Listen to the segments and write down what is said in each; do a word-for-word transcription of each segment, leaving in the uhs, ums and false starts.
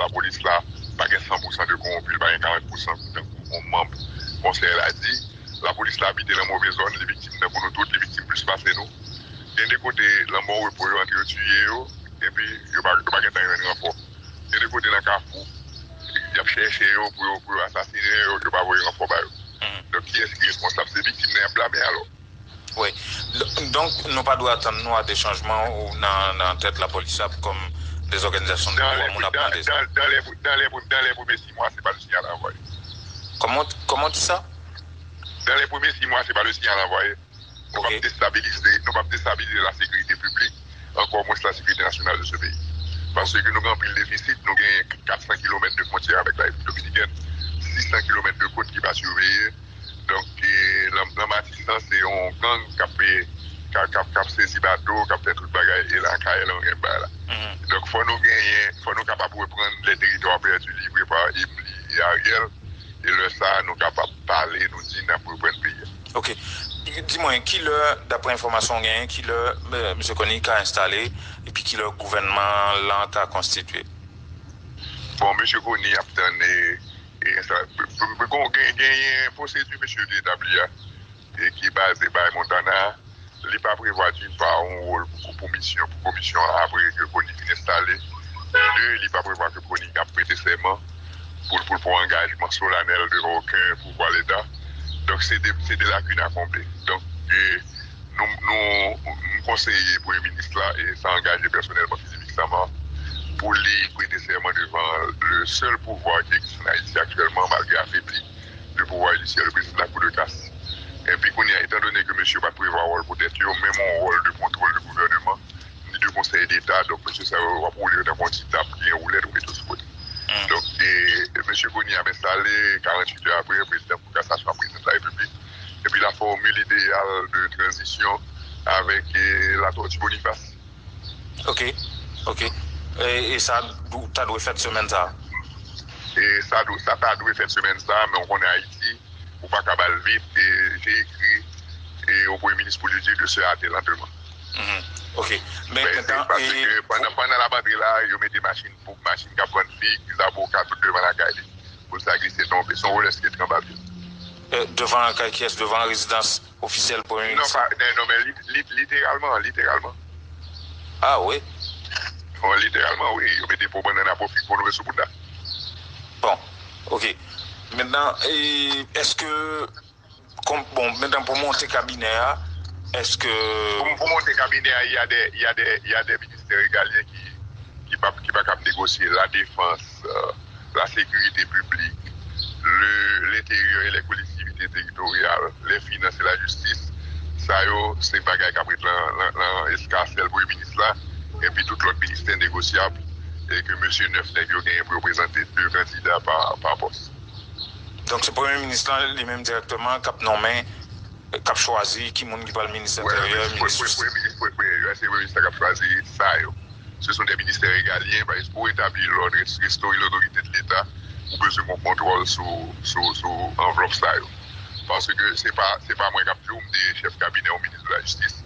Lapolis la pa gen san pousan de kowonpi, li pa gen karant pousan tankou yon manm konsèy la di. Lapolis la abite nan move zòn, li viktim tankou nou tout, li viktim plis pase nou. Gen de kote, lanmò repo yo antre yo tiye yo, epi yo pa, yo pa gentan jwenn ranfò. Gen de kote nan Kafou, y ap chèche yo pou yo, pou yo asasinen yo, yo pa voye ranfò ba yo. Donk, kiyès ki responsab? Se viktim nan y ap blame alò. Wi. Donk, nou pa dwe atann nou a de chanjman ou nan, nan tèt lapolis la kòm de zòganizasyon de dwa moun ap mande sa. Dan lè premye sis mwa, se pa le siyal anvwaye. Kòman, kòman w di sa? Dan lè premye sis mwa, se pa le siyal anvwaye. Nou p ap destabilize, nou p ap destabilize la sekirite piblik, ankò mwens la sekirite nasyonal de ce pays. Paske nou gen anpil defisit, nou gen kat san kilomèt de fwontyè avèk la Repiblik Dominikèn, sis san kilomèt de kot ki pa siveye. Donk, e, nan, nan Matisan, se yon gang k ap, e, k ap, k ap, k ap sezi bato, k ap fè tout bagay, e lakay la, nou gen bagay la. Donk, fò nou genyen, fò nou kapab reprann lè teritwa pèdi libre pa Emily e Ariel, e lè sa a, nou kapab pale, nou di n ap reprann peyi a. Ok. Di mwen, kilè, daprè enfòmasyon w genyen, kilè Mesye Conille ka enstale, epi kilè gouvènman lan ka konstitye? Bon, Mesye Conille ap tann, e, e enstale. Gen, genyen pwosedi mesye te etabli a, e ki baze Bay Montana, li pa prevwa, d'une part, yon wòl pou, pou misyon, pou komisyon an apre ke Conille fin enstale. De, li pa prevwa ke Conille ap prete sèman pou, pou, pou angajman solanèl devan okenn pouvwa Leta. Donk, se de, se de lakin a konble. Donk, e, nou, nou, m konseye Premye Minis la, e sa angaje pèsonèlman, fizikman, pou li prete sèman devan le sèl pouvwa ki egziste an Ayiti aktyèlman, malgre afebli, le pouvwa jidisyè, le prezidan de la Cour de cassation. Epi kounye a, etandone ke mesye pa t prevwa wòl pou tèt yo, menm yon wòl de kontwòl de gouvèneman, ni de konsèy deta, donk mesye sa yo, w ap woule yo tankou yon ti tab ki gen woulèt ou mete yo sou kote. Donk, e, mesye Conille ap enstale, karanntuit è apre, prezidan Kou Kasasyon ap prezante la Repiblik. Epi l a fòmil ideyal de tranzisyon avèk, e, Latortue Boniface. Ok, ok. E, e sa dou-, ta dwe fèt semèn sa a? E sa dwe, sa ta dwe fèt semèn sa a, men w konnen Ayiti, ou pa ka ba l vit, e j'ai écrit, e, au Premier ministre pour lui dire de se hâter lentement. Mhm. Ok. Men, men se mentan, paske e pandan, pandan l ap antre la, yo mete machin, pou machin k ap vann fig, zaboka, tout devan lakay li. Pou l sa glise tonbe. Se yon Rolex ki te anba pye l. E, devan lakay kiyès? Devan rezidans ofisyèl Premye Minis? Non, pa, non, non, men li, li, literalman, literalman. Ah, wi. Bon, literalman, wi. Yo mete po bannann a po fig pou nou sou bouda. Bon, ok. Mentan, e, èske, kon, bon, mentan pou monte kabinè a, èske pou, pou monte kabinè a, il y a des, il y a des, il y a des ministères régaliens qui, qui pa, qui pa kab negosye. La défense, euh, la sécurité publique, le, l'intérieur et les collectivités territoriales, les finances et la justice, sa yo, se bagay k ap ret lan, lan, lan eskasèl premye minis la, epi tout lòt ministè negosyab, e ke mesye nèf nèg yo genyen pou yo prezante de kandida pa, pa pòs. Donk, se premye minis lan, li menm dirèkteman, k ap nonmen, k ap chwazi ki moun ki pral minis enteryè, minis jistis. Wi, wi, wi, wi, se premye minis la k ap chwazi sa yo. Ce sont des ministères régaliens, paske pou etabli lòd, res-, restore lotorite de Leta, ou bezwen gen kontwòl sou, sou, sou anvlòp sa yo. Paske se pa, se pa mwen k ap di w, m te chèf kabinè yon minis de la jistis.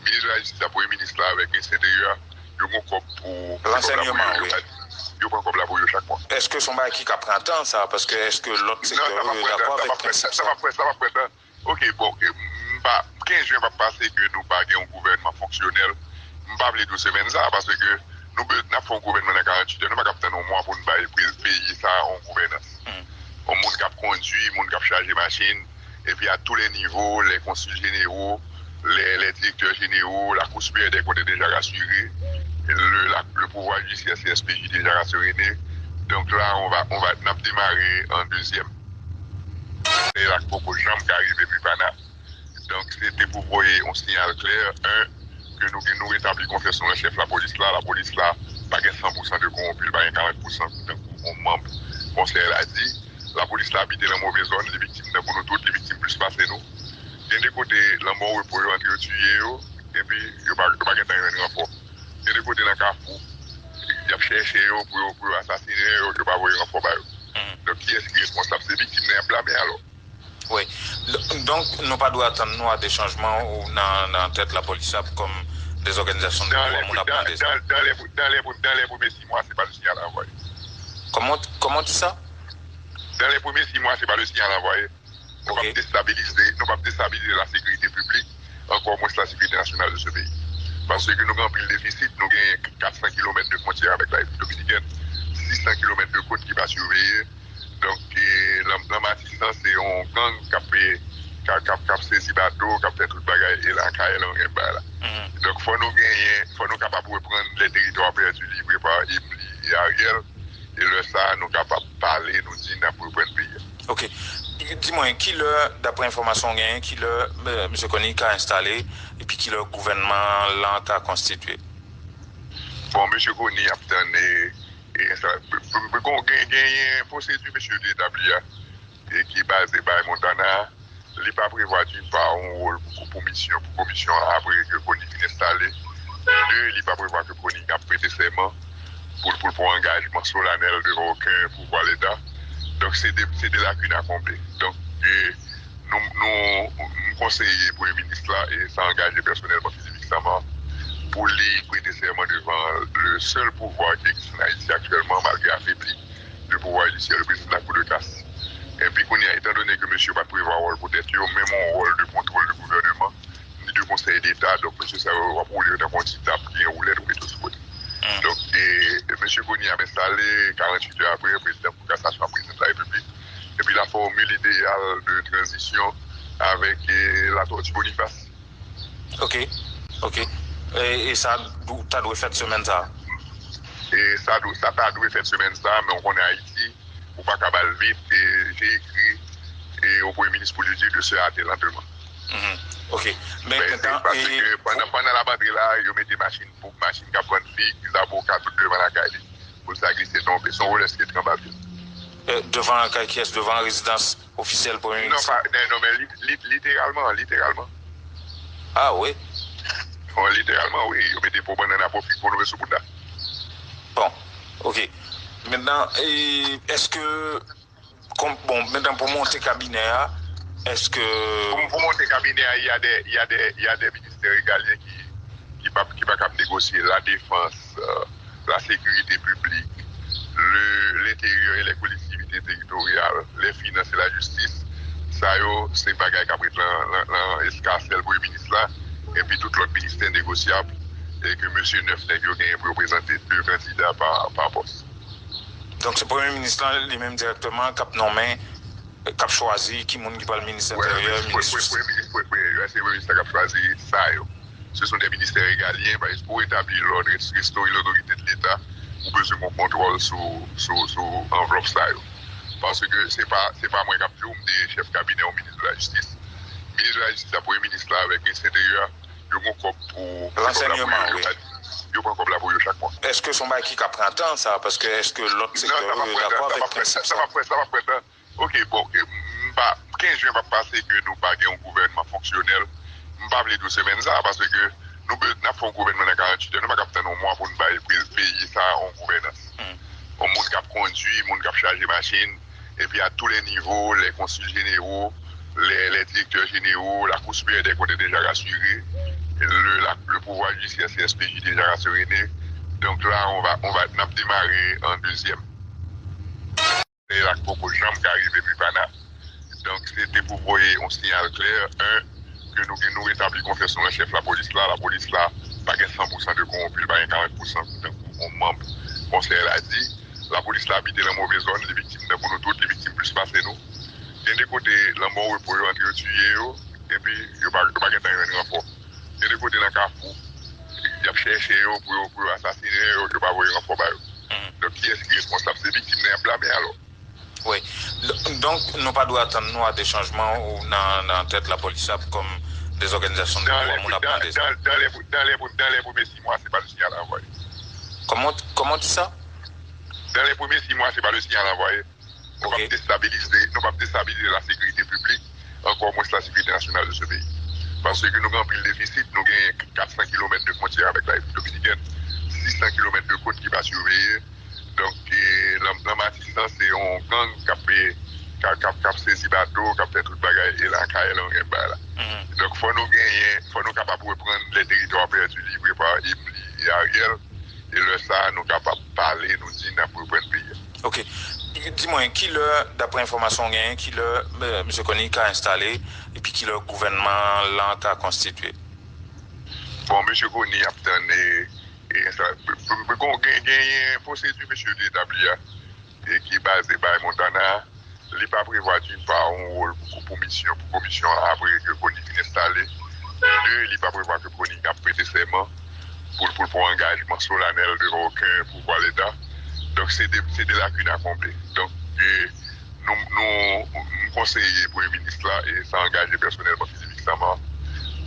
Minis de la jistis la, premye minis la avèk minis enteryè a, yo gen kòb pou, se kòb la pou yo, yo pran kòb la pou yo chak mwa. Èske se yon bagay ki ka pran tan, sa? Paske èske lòt sektè yo, yo dakò avèk prensip sa? Non, sa p ap pran, sa p ap pran tan. Ok, bon, e, m pa, kenz jen p ap pase ke nou pa gen yon gouvènman fonksyonèl. M pa vle di w semèn sa a, paske nou be-, n ap fè yon gouvènman nan karanntuit è, nou pa kab tann yon mwa pou n bay pe-, peyi sa a yon gouvènans. Yon moun k ap kondui, moun k ap chaje machin, epi à tous les niveaux, les consuls généraux, les, les directeurs généraux, la Cour supérieure des comptes est déjà rassurée, le, la, le pouvoir judiciaire, C S P J, déjà rasseréné. Donc là, on va, on va, n ap demare an dezyèm. Konsèy la k poko janm ka rive Mifana. Donk, se te pou voye yon siyal klè, en, ke nou, ke nou retabli konfyans nou nan chèf lapolis la. Lapolis la pa gen san pousan de kowonpi, li pa gen karant pousan tankou yon manm konsèy la di. Lapolis la abite nan move zòn, li viktim tankou nou tout, li viktim plis pase nou. Gen de kote, lanmò repo yo antre yo tiye yo, epi yo pa, yo pa gentan jwenn ranfò. Gen de kote nan Kafou, y ap chèche yo pou yo, pou yo asasinen yo, yo pa voye ranfò ba yo. Donk, kiyès ki responsab? Se viktim nan y ap blame alò. Wi. Donk, nou pa dwe atann nou a de chanjman ou nan, nan tèt lapolis la kòm de zòganizasyon de dwa moun ap mande sa. Dan, dan, dan lè, dan lè, dan lè premye sis mwa, se pa le siyal anvwaye. Comment, comment on dit ça? Dans les premiers six mois, c'est pas le signal envoyé. Nou p ap destabilize, nou p ap destabilize la sécurité publique, encore moins la sécurité nationale de ce pays. Paske nou gen anpil defisit, nou gen kat san kilomèt de frontière avec la République Dominicaine, sis san kilomèt de côte ki pa surveillé. Donk, eh, nan, nan Matisan, se yon gang k ap, eh, k ap, k ap, k ap sezi bato, k ap fè tout bagay, e lakay, lan gen bagay la. Donk, fò nou genyen, fò nou kapab reprann les territoires perdus livrés par Emily et Ariel. E lè sa a, nou kapab pale, nou di n ap reprann peyi a. Ok. Di mwen, kilè, daprè enfòmasyon w genyen, kilè, eh, Mesye Conille ka enstale, epi kilè gouvènman lan ka konstitye? Bon, Mesye Conille ap tann, e, e enstale. Gen, gen, genyen pwosedi mesye yo te etabli a, e ki baze bay Montana a. Li pa prevwa, d'une part, yon wòl pou, pou misyon, pou komisyon an apre ke Conille fin enstale. De, li pa prevwa ke Conille ap prete sèman pou, pou, pou angajman solanèl devan okenn pouvwa Leta. Donk, se de, se de lakin a konble. Donk, e, nou, nou, m konseye Premye Minis la, e sa angaje pèsonèlman, fizikman, pou li prete sèman devan le seul pouvoir ki egziste en Haïti actuellement, malgré afebli de pouvoir jidisyè, le président de la Cour de casse. Epi kounye a, etan done ke mesye yo pa t prevwa wòl pou tèt yo, menm yon wòl de kontwòl de gouvèneman, ni de konsèy deta, donk mesye sa yo, w ap woule yo tankou yon ti tap, gen woulèt ou mete yo sou kote. Donk, e, e mesye Conille ap enstale, karanntuit è apre, prezidan Kou Kasasyon ap prezante la Repiblik. Epi la fòmil ideyal de tranzisyon avèk, e, Latortue Boniface. Ok, ok. E, e sa dou-, ta dwe fèt semèn sa a? E sa dwe, sa ta dwe fèt semèn sa a, men w konnen Ayiti, ou pa ka ba l vit, e j'ai écrit, e, au Premier ministre pour lui dire de se hâter lentement. Mhm. Ok. Men, men se gentan, paske e, pandan, pandan l ap antre la, yo mete machin bouk, machin k ap vann fig, zaboka, tout devan lakay li. Pou l sa glise tonbe. Se yon Rolex ki te anba pye l. E, devan lakay kiyès? Devan rezidans ofisyèl Premye Minis la? Non, pa, non, non, men li, li, literalman, literalman. Ah, wi. Bon, literalman, wi. Yo mete po bannann a, po fig, po nouvèl sou bout la. Bon, ok. Mentnan, e, èske, kon, bon, mentnan pou monte kabinè a, èske... Pou, pou monte kabinè a, il y a des, il y a des, il y a des ministères régaliens qui, ki pa, ki pa kab negosye. La défense, euh, la sécurité publique, le, l'intérieur et les collectivités territoriales, les finances et la justice, sa yo, se bagay k ap ret lan, lan, lan eskasèl Premye Minis la, epi tout lòt ministè negosyab, e ke mesye nèf nèg yo genyen pou yo prezante de kandida pa, pa pòs. Donk, se Premye Minis lan, li menm dirèkteman, k ap nonmen, k ap chwazi ki moun ki pral minis enteryè, minis jistis. Wi, wi, wi, wi, wi, se Premye Minis la k ap chwazi sa yo. Ce sont des ministères régaliens, paske pou etabli lòd, res-, restore l'autorité de l'État, ou bezwen gen kontwòl sou, sou, sou anvlòp sa yo. Paske se pa, se pa mwen k ap di w, m te chèf kabinè yon minis de la jistis. Minis de la jistis la, premye minis la avèk minis enteryè a, yo gen kòb pou, se kòb la pou yo, Lansèyman, yo, wi. Yo pran kòb la pou yo chak mwa. Èske se yon bagay ki ka pran tan, sa? Paske èske lòt sektè yo, yo dakò avèk prensip sa? Non, sa p ap pran, sa p ap pran, sa p ap pran tan. Ok, bon, ok. M pa, kenz jen p ap pase ke nou pa gen yon gouvènman fonksyonèl. M pa vle di w semèn sa a, paske nou be-, n ap fè yon gouvènman nan karanntuit è. Nou pa kab tann yon mwa pou n bay pe-, peyi sa a yon gouvènans. Yon moun k ap kondui, moun k ap chaje machin, epi à tous les niveaux, les consuls généraux, les, les directeurs généraux, la Cour supérieure des comptes est déjà rassurée, le, la, le pouvoir judiciaire, C S P J, déjà rassuré. Donk la, on va, on va, n ap demare an dezyèm. Sa la k poko janm ka rive Mupana. Donk, se te pou voye yon siyal klè, en, ke nou gen, nou retabli konfyans nou nan chèf lapolis la. Lapolis la pa gen san pou san de kowonpi, li pa gen karant pou san tankou yon manm konsèy la di. Lapolis la abite nan move zòn, li viktim tankou nou tout, li viktim plis pase nou. Gen de kote, nan Bon Repo, yo antre, yo tiye yo, epi yo pa, yo pa gentan jwenn ranfò. Gen de kote nan Kafou, y ap chèche yo pou yo, pou yo asasinen yo, yo pa voye ranfò ba yo. Donk, kiyès ki responsab? Se viktim nan y ap blame alò. Wi. D-, donk, nou pa dwe atann nou a de chanjman ou nan, nan tèt lapolis la, kòm de zòganizasyon de dwa moun ap mande sa. Dans les, dans, dans les, dans les premiers six mois, c'est pas le signal envoyé. Comment, comment on dit ça? Dans les premiers six mois, c'est pas le signal envoyé. Nou p ap destabilize, nou p ap destabilize la sécurité publique, encore moins la sécurité nationale de ce pays. Paske nou gen anpil defisit, nou gen kat san kilomèt de frontière avec la République Dominicaine, sis san kilomèt de côte ki pa surveillé. Donk, e, nan, nan Matisan, se yon gang k ap, e, k ap, k ap, k ap sezi bato, k ap fè tout bagay, e lakay, lan gen bagay la. Donk, fò nou genyen, fò nou kapab reprann les territoires perdus livrés par Emily et Ariel. E lè sa a, nou kapab pale, nou di n ap reprann peyi a. Ok. Di mwen, kilè, daprè enfòmasyon w genyen, kilè eh, mesye Conille ka enstale, epi kilè gouvènman lan ka konstitye? Bon, mesye Conille ap tann e, e enstale. Gen, gen, genyen pwosedi mesye te etabli a, e ki baze bay Montana. Li pa prevwa, d'une part, yon wòl pou, pou misyon, pou komisyon an apre ke Conille fin enstale. De, li pa prevwa ke Conille ap prete sèman pou, pou, pou angajman solanèl devan okenn pouvwa Leta. Donk, se de, se de lakin a konble. Donk, e, nou, nou, m konseye Premye Minis la, e sa angaje pèsonèlman, fizikman,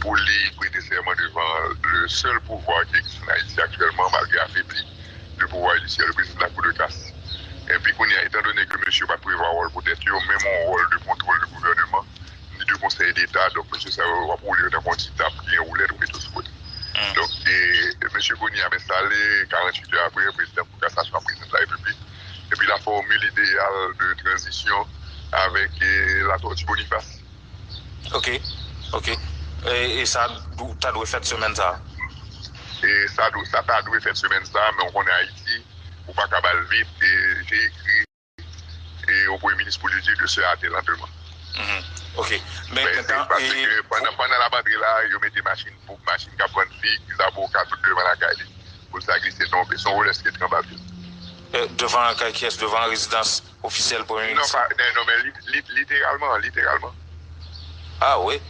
pou li prete sèman devan le sèl pouvwa ki egziste an Ayiti aktyèlman, malgre afebli de pouvwa jidisyè, le prezidan de la Cour de casse. Epi kounye a, etandone ke mesye yo pa t prevwa wòl pou tèt yo, menm yon wòl de kontwòl de gouvèneman, ni de konsèy deta, donk mesye sa yo w ap woule yo tankou yon ti tab ki gen woulèt ou mete yo sou kote. Donk, e, mesye Conille ap enstale, karanntuit è apre, prezidan Kou Kasasyon ap prezante Larepiblik, epi la formule idéale de transition avec e, Latortue Boniface. Ok, ok. E, e sa dou- ta dwe fèt semèn sa a? E sa, dwe- sa ta dwe fèt semèn sa a, men w konnen Ayiti, ou pa ka ba l vit, e j'ai écrit e, au Premier ministre pour lui dire de se hâter lentement. Mhm. Ok. Men Men se gentan, paske e, pandan, pandan l ap antre la, yo mete machin, bouk machin k ap vann fig, zaboka, tout devan lakay li. Pou l sa glise tonbe. Se yon Rolex ki te anba pye l. eh, devan lakay kiyès? Devan rezidans ofisyèl Premye Non, Minis? pa, non, non, men li, li, literalman, literalman. Ah wi.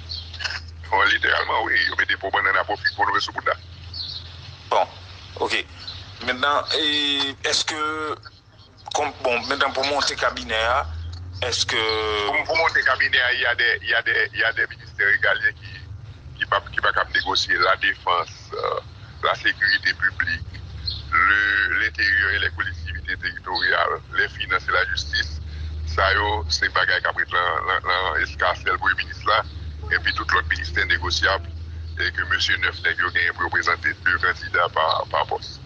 Bon, literalman, wi. Yo mete po bannann a po fig pou nou sou bout la. Bon, ok. Mentnan, e, èske, kon- bon, mentnan pou monte kabinè a, èske Pou, pou monte kabinè a, il y a des, il y a des, il y a des ministères régaliens qui, qui pa, qui pa kab negosye. La défense, euh, la sécurité publique, le, l'intérieur et les collectivités territoriales, les finances et la justice. Sa yo, se bagay k ap ret lan, lan, lan eskasèl premye minis la. Epi tout lòt ministè negosyab e ke mesye nèf nèg yo genyen pou yo prezante de kandida pa, pa pòs.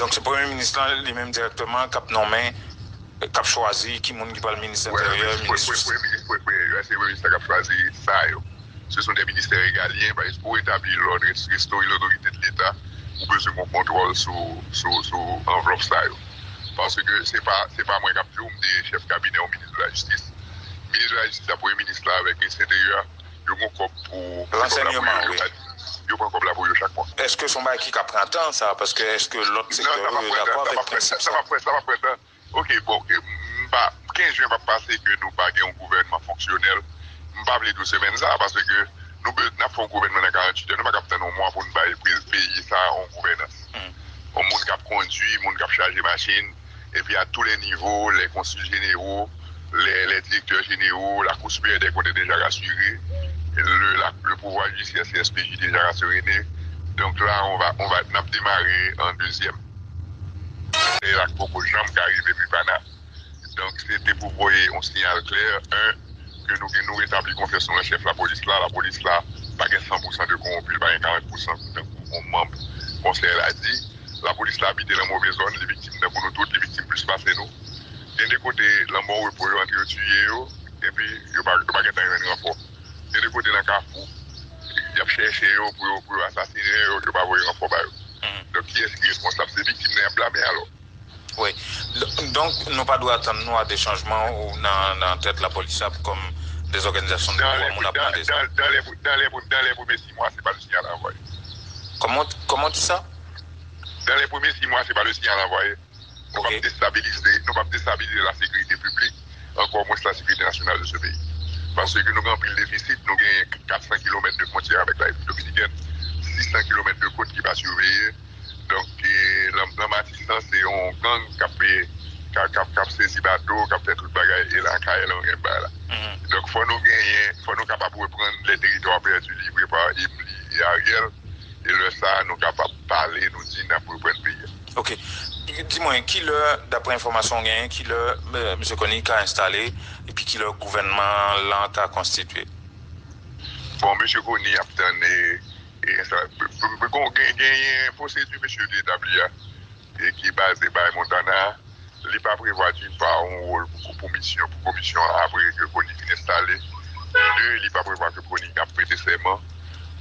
Donk se premye minis lan li menm dirèkteman k ap nonmen, k ap chwazi ki moun ki pral minis Premye enteryè, minis, minis pre- pre- jistis. premye minis, pre- pre- se premye minis la k ap chwazi sa yo. Ce sont des ministères régaliens, paske pou etabli lòd, res- restore l'autorité de l'État, ou bezwen gen kontwòl sou, sou, sou anvlòp sa yo. Paske se pa, se pa mwen k ap di w, m te chèf kabinè yon minis de la jistis. Minis de la jistis la, premye minis la avèk minis enteryè, yo gen kòb pou. Ransèyman, wi. Yo pran kòb la pou yo chak mwa. Èske se yon bagay ki ka pran tan, sa? Paske èske lòt Non, sektè sa yo pa pran tan, sa dakò pa avèk pran tan, prensip sa sa? pa pran, sa pa pran tan. Ok, bon, e, m pa, kenz jen pa pase ke nou pa gen yon gouvènman fonksyonèl. M pa vle di w semèn sa, paske nou be- n ap fè yon gouvènman nan karanntuit è, nou pa kab tann yon mwa pou n bay pe- peyi sa yon gouvènans. Hmm. Yon moun k ap kondui, moun k ap chaje machin, et puis à tous les niveaux, les consuls généraux, les, les directeurs généraux, la Cour supérieure des comptes est déjà rassurée, le, la, le pouvoir judiciaire C S P J déjà rassuré. Donc là, on va, on va, n ap demare an dezyèm. E la k poko janm ka rive Mipana. Donk, se te pou voye yon siyal klè, en, ke nou gen nou retabli konfyans nou nan chèf lapolis la. Lapolis la pa gen san pou san de kowonpi, li pa gen karant pou san tankou yon manm konsèy la di. Lapolis la abite nan move zòn, li viktim tankou nou tout, li viktim plis pase nou. Gen de kote, lanmò repo yo antre yo tiye yo, epi yo pa, yo pa gentan jwenn ranfò. Gen de kote nan Kafou, y ap chèche yo pou yo, pou yo asasinen yo, yo pa voye ranfò ba yo. Mhm. Donk, kiyès ki responsab? Se viktim nan y ap blame alò. Wi. D- Donk, nou pa dwe atann nou a de chanjman ou nan, nan tèt lapolis la kòm de zòganizasyon de Dans dwa les, moun ap dans, mande sa. dans, dans les, dans les, dans les premiers six mois, c'est pas le signal à envoyer. Kòman, kòman w di sa? Dans les premiers six mois, c'est pas le signal à envoyer. Nou p ap Ok. destabilize, nou p ap destabilize la sécurité publique, encore moins la sécurité nationale de ce pays. Paske nou gen anpil defisit, nou gen kat san kilomèt de frontière avec la République Dominicaine, sis san kilomèt de côte ki pa surveillé. Donk, e, lan, lan Matisan, se yon gang k ap, e, k ap, k ap, k ap sezi bato, k ap fè tout bagay, e lakay, lan gen bagay la. Mhm. Donk, fò nou genyen, fò nou kapab reprann les territoires perdus livrés par Emily et Ariel. E lè sa a, nou kapab pale, nou di n ap reprann peyi a. Ok. Di mwen, kilè, daprè enfòmasyon w genyen, kilè eh, mesye Conille ka enstale, epi kilè gouvènman lan ka konstitye? Bon, mesye Conille ap tann e, e sa, gen, genyen pwosedi mesye te etabli a, e ki baze bay Montana, li pa prevwa d'une part yon wòl pou, pou misyon, pou komisyon an apre ke Conille fin enstale. De, li pa prevwa ke Conille ap prete sèman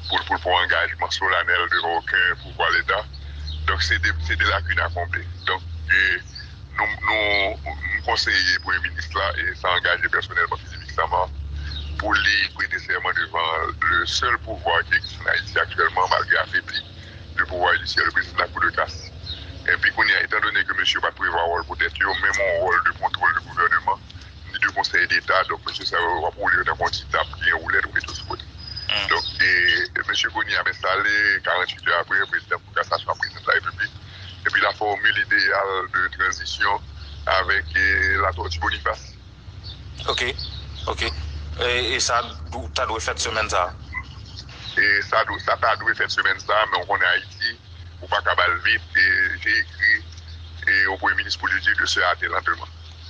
pou, pou, pou angajman solanèl devan okenn pouvwa Leta. Donk, se de, se de lakin a konble. Donk, e, nou, nou, konseye premye minis la e sa angaje pèsonèlman fizikman pou li prete sèman devan le sèl pouvwa ki egziste an Ayiti aktyèlman, malgre afebli, le pouvwa jidisyè, le prezidan de la Cour de cassation. Epi kounye a, etan done ke mesye yo pa t prevwa wòl pou tèt yo, menm yon wòl de kontwòl de gouvèneman, ni de konsèy deta, donk mesye sa yo w ap woule yo tankou yon ti tap ki gen woulèt ou mete yo sou kote. Donk, e, mesye Conille ap enstale, karanntuit è apre, prezidan pou kasasyon ak prezidan de la Repiblik. Epi la fòmil ideyal de tranzisyon avèk e, Latortue Boniface. Ok, ok. E, e sa dou- ta dwe fèt semèn sa a. E sa, dwe- sa ta dwe fèt semèn sa a, men w konnen Ayiti, ou pa ka ba l vit, e j'ai écrit e, au Premier ministre pour lui dire de se hâter lentement.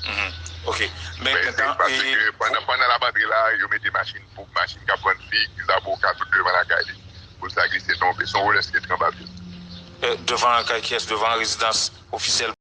Mhm. Ok. Men Men se gentan, paske e, pandan, pandan l ap antre la, yo mete machin pou machin k ap vann fig, zaboka, tout devan lakay li. Pou sa glise tonbe. Se yon Rolex ki te anba pye l. e, devan kay kiyès, devan rezidans ofisyèl